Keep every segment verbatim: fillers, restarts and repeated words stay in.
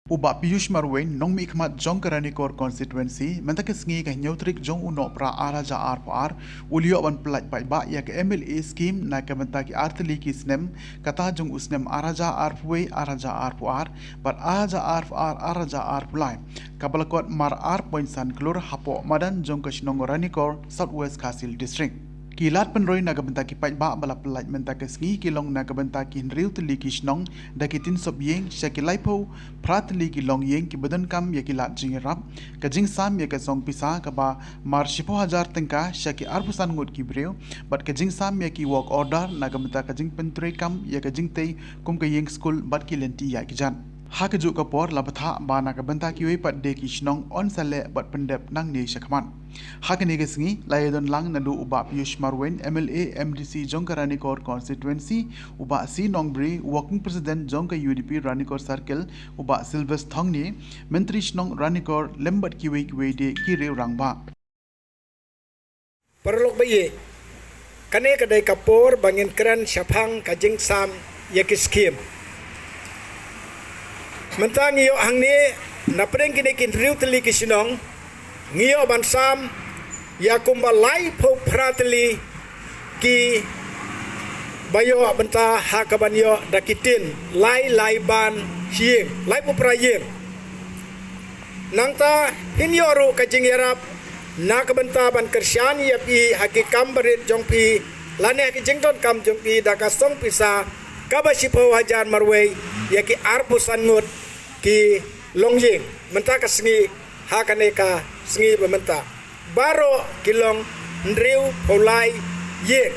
U Bah Piyush Marwein, nongmihkhmat jong ka Ranikor Constituency, mynta ka sngi ka hynñiew tarik jong u Nohprah ar hajar arphew ar, u la ïoh ban pyllait paidbah ïa ka M L A scheme na ka bynta ki ar tylli ki snem, kata jong u snem ar hajar arphew wei, ar hajar arphew ar, bad ar hajar arphew ar, ar hajar arphew lai, kaba la kot mar ar point san klur hapoh madan jong ka shnong Ranikor, South West Khasi Hills District. Ki lad pynroi na ka bynta ki paidbah ba la pyllait mynta ka sngi ki long na ka bynta ki hynriew tylli ki shnong, da ki tin sop ïing sha ki laiphew phra tylli ki longïing kiba donkam ïa ki lad jingïarap, ka jingsam ïa ka song pisa kaba mar shiphew hajar tyngka sha ki arphew san ngut ki briew, bad ka jingsam ïa ki work order na ka bynta ka jingpyntreikam ïa ka jingtei kum ka ïing skul bad ki lynti ïaid kjat. Ha kajuh ka por la bthah ba na ka bynta kiwei pat de ki shnong yn sa leh bad pyndep nangne shakhmat. Ha kane ka sngi la ïadon lang naduh u Bah Piyush Marwein, M L A M D C jong ka Ranikor Constituency, u Bah C Nongbri, Working President jong ka U D P Ranikor Circle, u Bah Sylvester Thongni, Myntri Shnong Ranikor, lem bad kiwei kiwei de ki riew rangbah. Paralok ba ïeit, kane ka dei ka por ba ngin kren shaphang ka jingsam ïa ki skim. Mynta ngi ïoh hangne, na pdeng kine ki hynriew tylli ki shnong, ngi ïoh ban sam ïa kumba laiphew phra tylli kiba ïoh bynta ha kaban ïoh da ki tin, lai lai ban shi ïing, laiphew phra ïing. Nangta phin ïoh ruh ka jingïarap na ka bynta ban kyrshan ïa phi ha ki kam barit jong phi, lane ha ki jingdonkam jong phi da ka song pisa kaba shiphew hajar marwei ïa ki arphew san ngut ki longïing mynta ka sngi, ha kane ka sngi ba mynta. Baroh ki long hynriewphew lai ïing.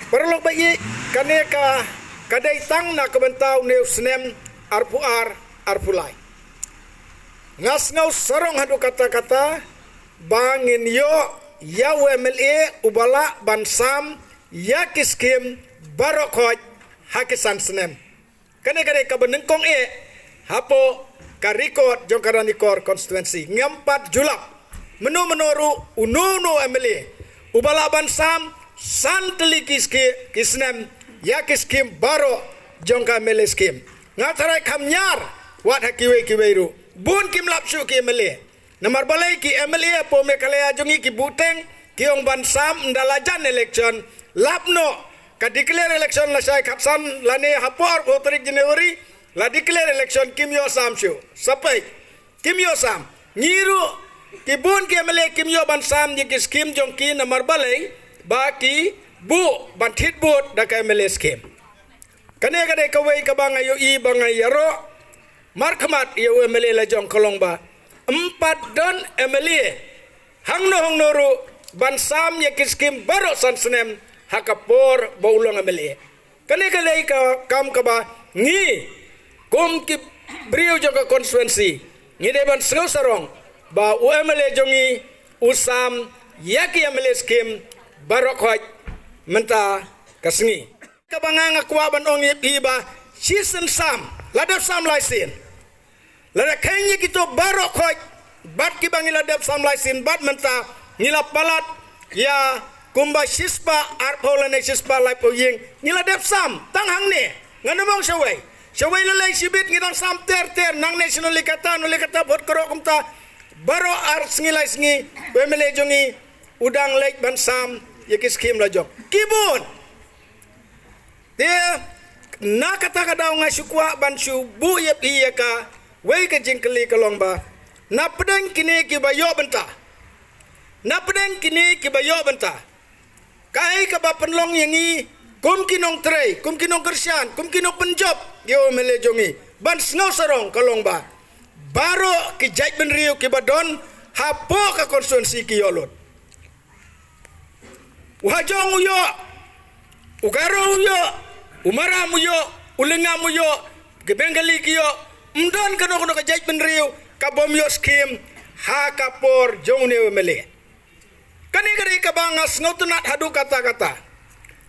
Paralok ba ïeit, kane ka, ka dei tang na ka bynta une u snem arphew ar, arphew lai. Nga sngew sarong haduh katta katta ba ngin ïoh ïa u M L A uba lah ban sam ïa ki skim baroh khoit ha ki san snem. Kane ka dei kaba nyngkong eh hapoh ka record jong ka Ranikor Constituency. Ngam pat ju lap mynno mynno ruh, uno uno M L A uba lah ban sam san tylli ki ski, ki snem ïa ki skim baroh jong ka M L A skim. Nga tharai kham ñiar wat ha kiwei kiwei ruh. Bun kim lap shuh ki M L A. Namar balei ki M L A hapoh Meghalaya jong ngi ki buhteng ki ong ban sam ynda la jan election. Lap noh, ka declare election lashai khatsan lane hapoh arphew tarik January, la declare election, kim ïoh sam shuh. Sa peit, kim ïoh sam. Ngi ruh ki bun ki M L A kim ïoh ban sam ïa ki skim jong ki namar balei ba ki buh ban thied vote da ka M L A skim. Kane ka dei kawei kaba nga ïohi ba nga ïaroh markhmat ïa u M L A lajong ka long ba ym pat don M L A hangno hangno ruh ban sam ïa ki skim baroh san snem ha ka por ba u long M L A. Kane ka dei ka kam kaba ngi kum ki briew jong ka constituency ngi dei ban sngew sarong ba u M L A jong ngi u sam ïa ki M L A skim baroh khoit mynta ka sngi. Kaba nga nga kwah ban ong ïa phi ba shisien sam, la dep sam lai sien. Lada kheiñ ïa kito baroh khoit bad kiba ngi la dep sam lai sien bad mynta ngi la palat ïa kumba shispah arphew lane shispah laiphew ïing ngi la dep sam tang hangne. Ngan ym ong shawei, shawei lei lei shibit ngi dang sam ter ter nangne shi nuli kata nuli kata bad koroh kumta. Baroh ar sngi lai sngi u M L A jong ngi u dang leit ban sam ïa ki skim lajong. Ki bun. Te na kata ka daw nga shu kwah ban shu buh ïa phi ïa kawei ka jingkylli ka long ba na pdeng kine kiba ïoh bynta, na pdeng kine kiba ïoh bynta, kaei kaba pynlong ïa ngi kum ki nongtrei, kum ki nongkyrshan, kum ki nongpynjop ïa u M L A jong ngi ban sngew sarong ka long ba baroh ki jaitbynriew kiba don hapoh ka constituency ki ïoh lut. U Hajong u ïoh, u Garo u ïoh, u Maram u ïoh, u Lyngngam u ïoh, ki Bengali ki ïoh. Ym don kano kano ka jaitbynriew ka bym ïoh skim ha ka por jong une u M L A. Kane ka dei kaba nga sngewtynnat haduh katta katta.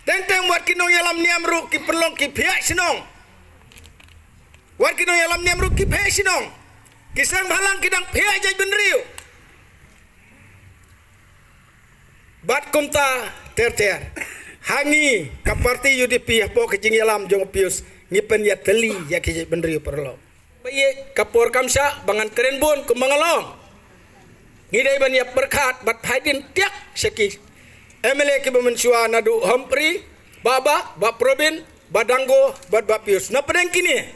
Teng teng wat ki nongïalam niam ruh ki pynlong ki phiah shnong. Wat ki nongïalam niam ruh ki phiah shnong. Ki seng bhalang ki dang phiah jaitbynriew. Bad kumta ter ter. Ha ngi ka parti U D P hapoh ka jingïalam jong u Piyush ngi pynïatylli ïa ki jaitbynriew paralok. Ba ïeit ka por kam shah ba ngan kren bun kumba nga long. Ngi dei ban ïa pyrkhat bad phai dien tiak sha ki M L A kiba mynshuwa naduh Humphrey, Bah Bah, Bah Probin, Bah Dango bad Bah Pius. Na pdeng kine,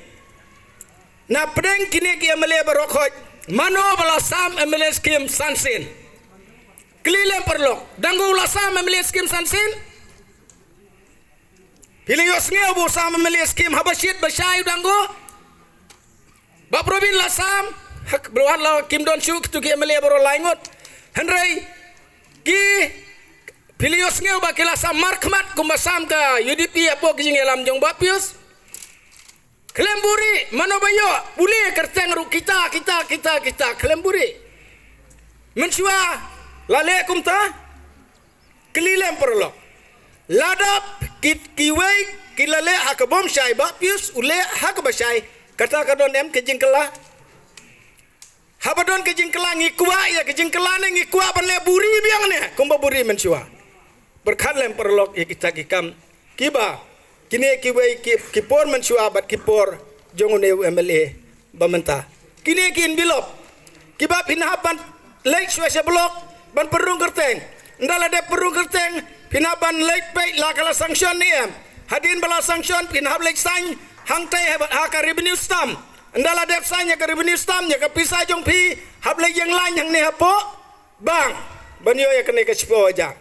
na pdeng kine ki M L A baroh khoit, mano ba la sam M L A scheme san sien? Kylli lem paralok, Dango u la sam M L A scheme san sien? Phi la ïohsngew ba u sam M L A scheme haba shit ba shai u Dango? Bah Probin la sam, hak, ba la kim don shuh kito ki M L A baroh lai ngut. Hynrei ki, phi la ïohsngew ba ki la sam markhmat kumba sam ka U D P hapoh ki jingïalam jong Bah Pius? Khlem buri, mano ba ïoh, pule kyrteng ruh kita, kita, kita, kita, khlem buri. Mynshuwa la leh kumta? Kylli lem paralok. Lada ki, kiwei ki la leh ha ka bym shai, Bah Pius u leh ha kaba shai, kata ka don em ka jingkylla? Haba don ka jingkylla ngi kwah ïa ka jingkylla ne ngi kwah ban leh buri biang ne kumba buri mynshuwa? Pyrkhat lem paralok ïa kita ki kam kiba, kine kiwei ki, ki por mynshuwa bad ki por jong une u M L A ba mynta. Kine ki envelope kiba phin hap ban leit shuwa sha block ban pynrung kyrteng. Ynda la dep pynrung kyrteng phin hap ban leit peit la ka la sanction ne em. Hadien ba la sanction phin hap leit sign hangtai ha, ha ka revenue stamp. Ynda la dep sign ïa ka revenue stamp, ïa ka pisa jong phi hap leit ïeng lain hangne hapoh bank ban ïoh ïa kane ka shiphew hajar.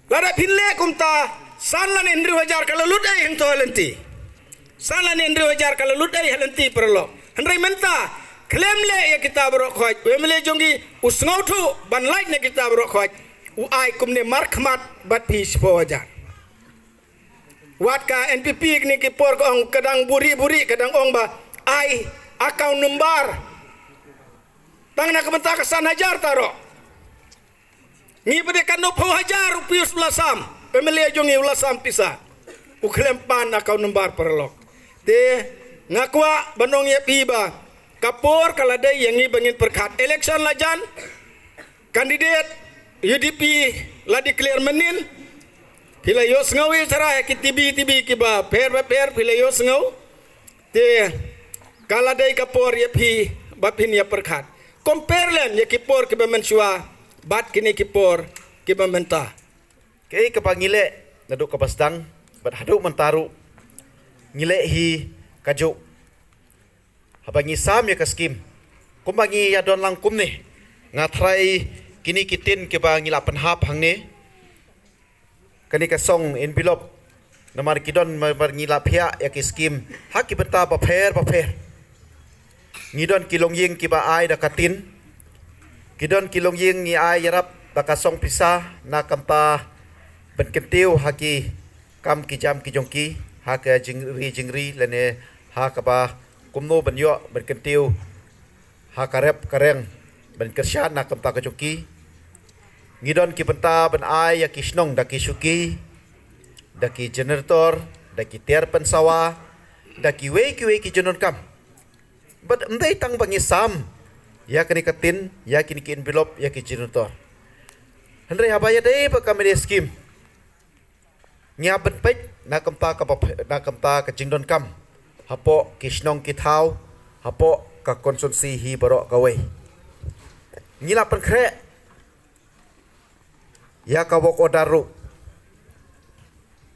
Lada phin leh kumta, san lane hynriew hajar ka la lut ei hangto ha lynti. San lane hynriew hajar ka la lut ei ha lynti paralok. Hynrei mynta, khlem leh ïa kita baroh khoit, u M L A jong ngi u sngewthuh ban lait na kita baroh khoit, u ai kumne markhmat bad phi shiphew hajar. Wat ka N P P kine ki por ka ong ka dang buri buri, ka dang ong ba ai account number. Tang na ka bynta ka san hajar taroh. Ngi ba dei katno phew hajar u Pius u la sam, family jong ngi u la sam pisa. U khlem pan account number paralok. Te nga kwah ban ong ïa phi ba ka por ka la dei ïa ngi ba ngin pyrkhat. Election la jan. Candidate U D P la declare mynnin. Phi la ïohsngew ïa tharai ha ki T V, T V kiba pher ba pher phi la ïohsngew. Te ka la dei ka por ïa phi ba phin ïa pyrkhat. Compare lem ïa ki por kiba mynshuwa bad kine ki por kiba mynta. Kaei kaba ngi leh naduh kaba sdang bad haduh mynta ruh ngi leh hi kajuh. Haba ngi sam ïa ka skim kumba ngi ïa don lang kumne, nga tharai kine ki tin kiba ngi la pynhap hangne, kane ka song envelope, namar ki don mar, mar ngi la phiah ïa ki skim ha ki bynta bapher bapher. Ngi don ki longïing kiba ai da ka tin, ki don ki longïing ngi ai ïarap da ka song pisa na ka bynta ban kyntiew ha ki kam ki jam ki jong ki, ha ka jingri jingri lane ha kaba kumno ban ïoh ban kyntiew ha ka rep ka reng ban kyrshan na ka bynta ka jong ki. Ngi don ki bynta ban ai ïa ki shnong da ki shuki, da ki generator, da ki tiar pynsawa, da kiwei kiwei ki jingdonkam. Bad ym dei tang ba ngi sam ïa kane ka tin, ïa kine ki envelope, ïa ki generator. Hynrei haba ïadei bad ka mane skim, ngi hap ban peit na ka bynta ka bap-, na ka bynta ka jingdonkam hapoh ki shnong ki thaw, hapoh ka constituency hi baroh kawei. Ngi la pynkhreh ïa ka work order ruh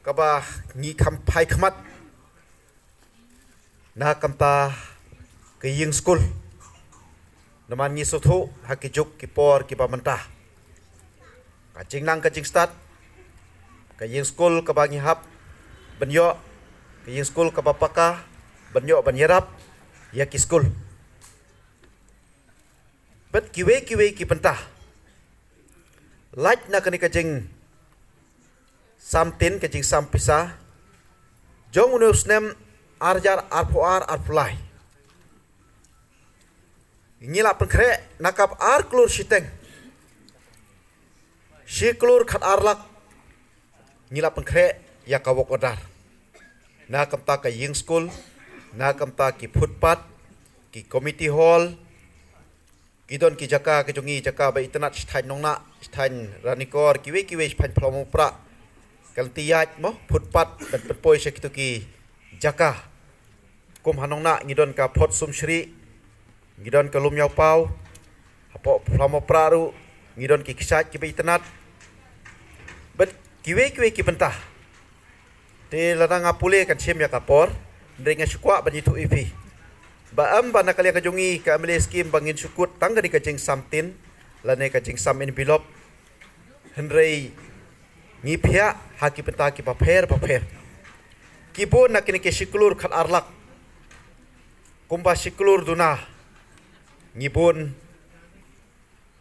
kaba ngi kham phai khmat na ka bynta ka ïing skul. Namar ngi sngewthuh ha ki juk ki por kiba mynta, ka jingnang ka jingstad, ka ïing skul kaba ngi hap ban ïoh, ka ïing skul kaba paka ban ïoh ban ïarap ïa ki skul. Bad kiwei kiwei ki bynta. Lait na kane ka jing sam tin, ka jingsam pisa jong une u snem ar hajar arphew ar arphew lai. Ngi la pynkhreh na ka ar klur shiteng, shi klur khat ar lak. Ngi la pynkhreh ïa ka work order na ka bynta ka ïing skul, na ka bynta ki footpath, ki community hall, ki don ki jaka ki jong ngi, jaka ba itynnad, shi thaiñ Nongnah, shi thaiñ Ranikor, kiwei kiwei, shi thaiñ Phlawmawprah. Ka lynti ïaid mo, footpath ban pynpoi sha kito ki jaka. Kum ha Nongnah ngi don ka Phot Sumsri, ngi don ka Lum Ïawpaw, hapoh Phlamo Prah ruh ngi don ki kshaid kiba itynnad. Bad kiwei kiwei ki bynta. Te lada nga pule kan shim ïa ka por, hynrei nga shu kwah ban ïathuh ïa phi ba ym ba na ka liang ka jong ngi ka M L A scheme ba ngin shu kut tang kane ka jingsam tin lane ka jingsam envelope. Hynrei ngi phiah ha ki bynta kiba pher ba pher. Ki bun na kine ki shi klur khat ar lak, kumba shi klur duna ngi bun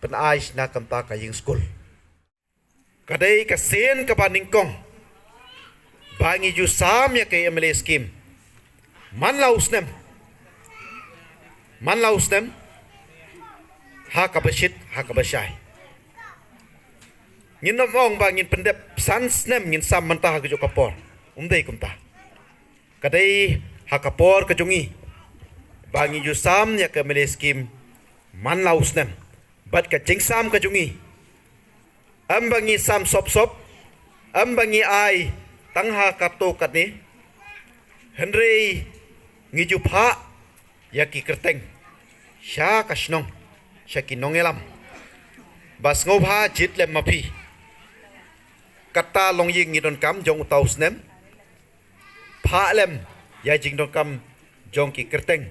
pynai shna ka bynta ka ïing skul. Ka dei ka sien kaba nyngkong ba ngi ju sam ïa ka M L A scheme man la u snem, man la u snem, ha kaba shit ha kaba shai. Ngin ym ong ba ngin pyndep san snem ngin sam mynta ha kajuh ka por. Um dei kumta. Ka dei ha ka por ka jong ngi ba ngi ju sam ïa ka M L A scheme man la u snem. Bad ka jingsam ka jong ngi, ym ba ngi sam sop sop, ym ba ngi ai tang ha kato katne, hynrei ngi ju phah ïa ki kyrteng sha ka shnong, sha ki nongïalam. Ba sngewbha jied lem ma phi. Kata longïing ngi donkam jong uta u snem, phah lem ïa jingdonkam jong ki kyrteng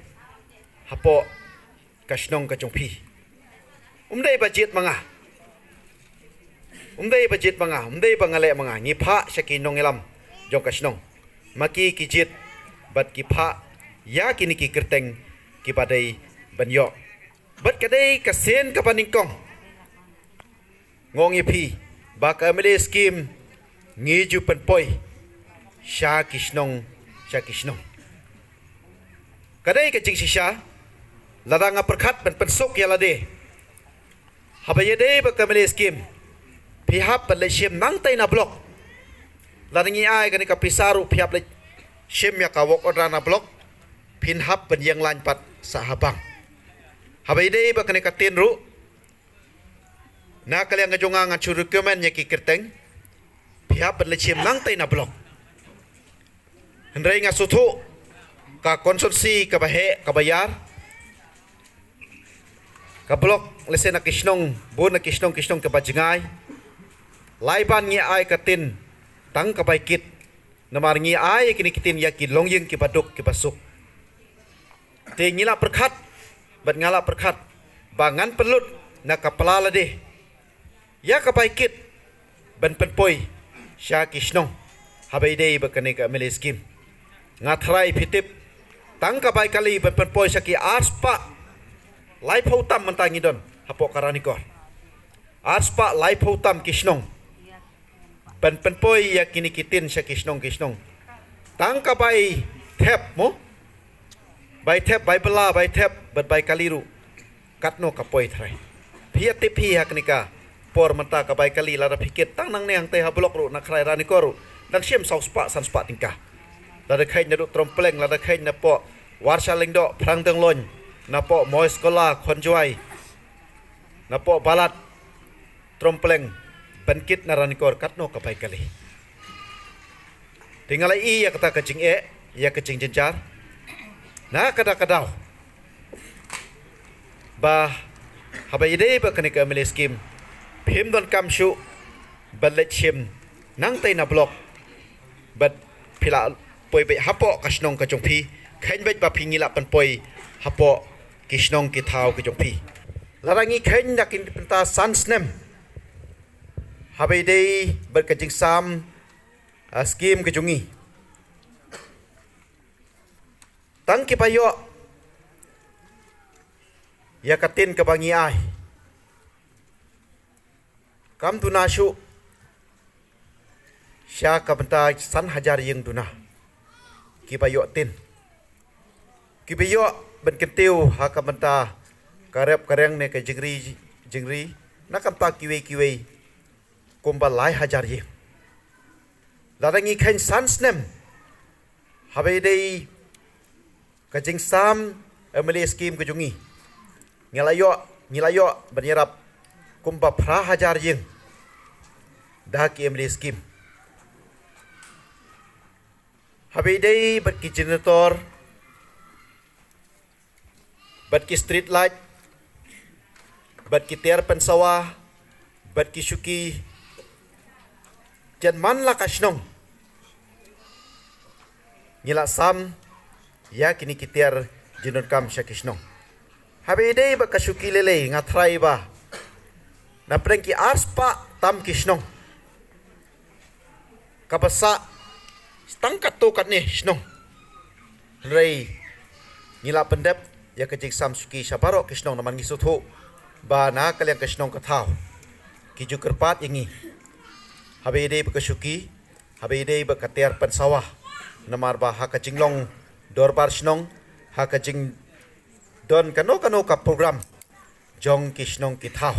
hapoh ka shnong ka jong phi. Um dei ba jied ma nga, um dei ba jied ma nga, um dei ba nga leh ma nga, ngi phah sha ki nongïalam jong ka shnong. Ma ki ki jied bad ki phah ïa kine ki kyrteng kiba dei ban ïoh. Bad ka dei ka sien kaba nyngkong, nga ong ïa phi ba ka M L A scheme ngi ju pynpoi sha ki shnong, sha ki shnong. Ka dei ka jingshisha, lada nga pyrkhat ban pynsuk ïa lade. Haba ïadei bad ka M L A scheme, phi hap ban leit shim nangtai na block. Lada ngi ai kane ka pisa ruh phi hap leit shim ïa ka work order na block, phin hap ban ïeng lain pat sha ha bank. Haba ïadei bad kane ka tin ruh, na ka liang ka jong nga ngan shu recommend ïa ki kyrteng, phi hap ban leit shim nangtai na block. Hynrei nga sngewthuh ka constituency kaba heh kaba ïar, ka block lehse na ki shnong, bun na ki shnong, ki shnong kaba jngai. Lai ban ngi ai ka tin tang ka bai kit. Namar ngi ai kine ki tin ïa ki longïing kiba duk kiba suk. Te ngi la pyrkhat bad nga la pyrkhat ba ngan pynlut na ka pla lade ïa ka bai kit ban pynpoi sha ki shnong haba ïadei bad kane ka M L A scheme. Nga tharai phi tip, tang ka bai kali ban pynpoi sha ki arspah laiphew tam mynta ngi don hapoh ka Ranikor. Arspah laiphew tam ki shnong ban pynpoi ïa kine ki tin sha ki shnong ki shnong. Tang ka bai thep mo, bai thep, bai bylla, bai thep bad bai kali ruh, katno ka poi tharai. Phi ïa tip hi ha kane ka por mynta ka bai kali lada phi kit tang nangne hangtai ha block ruh, na Khrai Ranikor ruh, dang shim saw spah san spah tyngka. Lada kheiñ naduh Trompleng, lada kheiñ napoh Warsha Lyngdoh, Phrang Dengloin, napoh Moiskola, Khonjwai, napoh Balat, Trompleng, ban kit na Ranikor, katno ka bai kali. Te nga la ïohi ïa kata ka jingeh, ïa ka jingjynjar. Na kata ka daw ba haba ïadei bad kane ka M L A scheme, phim donkam shuh ban leit shim nangtai na block. Bad phi la poi beit hapoh ka shnong ka jong phi, kheiñ beit ba phi ngi la pynpoi hapoh ki shnong ki thaw ki jong phi. Lada ngi kheiñ da ki bynta san snem haba ïadei bad ka jingsam, ah, scheme ka jong ngi. Tang kiba ïoh ïa ka tin kaba ngi ai, kam duna shuh sha ka bynta san hajar ïing duna kiba ïoh tin. Kiba ïoh ban kyntiew ha ka bynta ka rep ka reng ne ka jingri jingri na ka bynta kiwei kiwei kumba lai hajar ïing. Lada ngi kheiñ san snem haba ïadei ka jingsam M L A scheme ka jong ngi, ngi la ïoh, ngi la ïoh ban ïarap kumba phra hajar ïing da ki M L A scheme. Haba ïadei bad ki generator, bad ki street light, bad ki tiar pynsawa, bad ki shuki. Jan man la ka shnong ngi la sam ïa kine ki tiar jingdonkam sha ki shnong. Haba ïadei bad ka shuki lei lei nga tharai ba na pdeng ki arspah tam ki shnong kaba sah tang katto katne shnong. Hynrei ngi la pyndep ïa ka jingsam shuki sha baroh ki shnong namar ngi sngewthuh ba na ka liang ka shnong ka thaw ki ju kyrpad ïa ngi. Haba ïadei bad ka shuki, haba ïadei bad ka tiar pynsawa, namar ba ha ka jinglong dorbar shnong, ha ka jingdon kano kano ka program jong ki shnong ki thaw,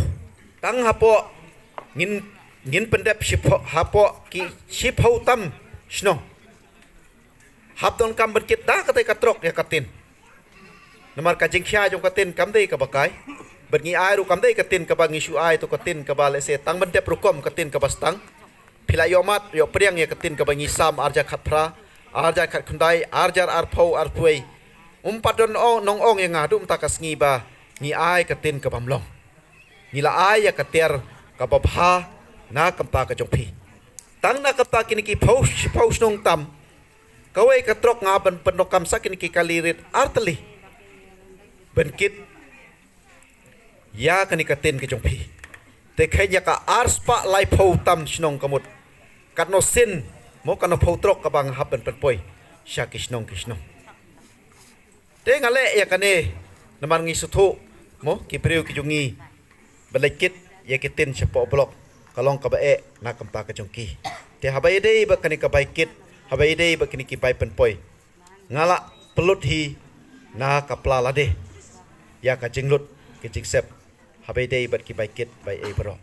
tang hapoh ngin, ngin pyndep shiphew, hapoh ki shiphew tam shnong hap donkam ban kit da katei ka trok ïa ka tin. Namar ka jingkhia jong ka tin kam dei kaba kai, bad ngi ai ruh kam dei ka tin kaba ngi shu ai, to ka tin kaba lehse tang ban dep rukom ka tin kaba stang. Phi la ïoh mad ïoh pdiang ïa ka tin kaba ngi sam ar hajar khatphra, ar hajar khatkhyndai, ar hajar arphew arphew wei. Um pat don ong, nong ong ïa nga haduh mynta ka sngi ba ngi ai ka tin kaba mlong. Ngi la ai ïa ka tiar kaba bha na ka bynta ka jong phi. Tang na ka bynta kine ki phew, phew shnong tam, kawei ka trok nga ban pyndonkam sa kine ki kali rit artylli ban kit ïa kane ka tin ka jong phi. Te kheiñ ïa ka arspah laiphew tam shnong ka mut katno sien, mo, katno phew trok kaba nga hap ban pynpoi sha ki shnong ki shnong. Te nga leh ïa kane namar ngi sngewthuh, mo, ki briew ki jong ngi ba leit kit ïa ki tin shapoh block ka long kaba eh na ka bynta ka jong ki. Te haba ïadei bad kane ka bai kit, haba ïadei bad kine ki bai pynpoi, nga la pynlut hi na ka pla lade ïa ka jinglut ka jingsep haba ïadei bad ki bai kit bai ei baroh.